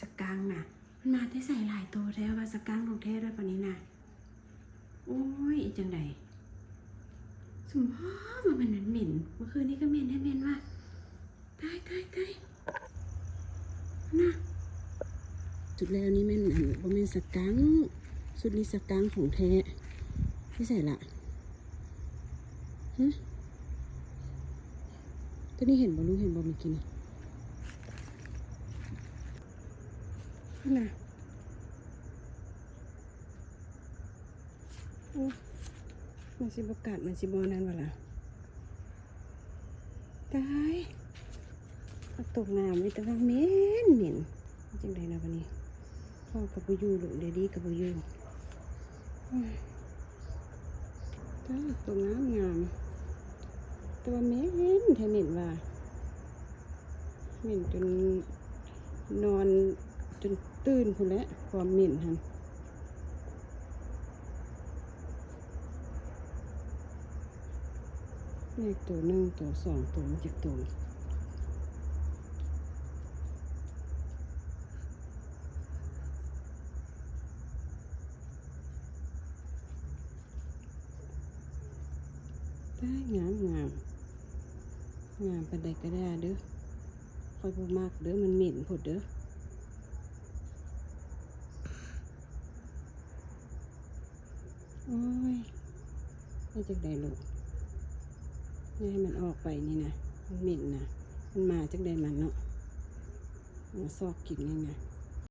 ສະກັງນະ ມັນມາແຕ່ໃສຫຼາຍໂຕແທ້ ວ່າສະກັງຂອງແທ້ເດີບາດນີ້ນະ. ໂອ້ຍ ອີ່ຈັ່ງໃດ ສົມພໍວ່າມັນເໝັນ ມື້ຄືນນີ້ກໍເໝັນແທ້ແມ່ນວ່າ. ຕາຍ ຕາຍ ຕາຍ ນະ ສຸດແລ້ວນີ້ແມ່ນ ອັນ ບໍ່ແມ່ນສະກັງ ສຸດນີ້ສະກັງຂອງແທ້. ຢູ່ໃສລະ? ຫຶ? ຕົວນີ້ເຫັນບໍ່ລູກ? ເຫັນບໍ່ເມື່ອກີ້ນີ້? ພຸ້ນນະ. ໂອ້ ມັນຊິບໍ່ກັດ ມັນຊິບໍ່ນັ້ນຫວາລະ? ຕາຍ ບັກໂຕງາມເລີຍ ແຕ່ວ່າເໝັນ ເໝັນ ຈັ່ງໃດນະບາດນີ້? ພໍ່ກໍບໍ່ຢູ່ ລູກເດດີ້ກໍບໍ່ຢູ່. ໂອ້ຍ ຕາຍ ໂຕງາມໆ ແຕ່ວ່າເໝັນແທ້ ເໝັນວ່າ ເໝັນຈົນນອນຈົນຕື່ນພຸ້ນແຫຼະ ຄວາມເໝັນຫັ້ນ. ແມ່ໂຕໜຶ່ງ ໂຕສອງໂຕ ຈັກໂຕ? ຕາຍ ງາມ ງາມ ງາມປານໃດກໍຢ່າເດີ ຂ້ອຍບໍ່ມັກເດີ ມັນເໝັນໂພດເດີ. ໂອ້ຍ ເຮັດຈັ່ງໃດລູກ? ຢ່າໃຫ້ມັນອອກໄປນີ້ນະ ມັນເໝັນນະ. ມັນມາຈັ່ງໃດມັນເນາະ? ມາຊອກກິນນີ້ນະ.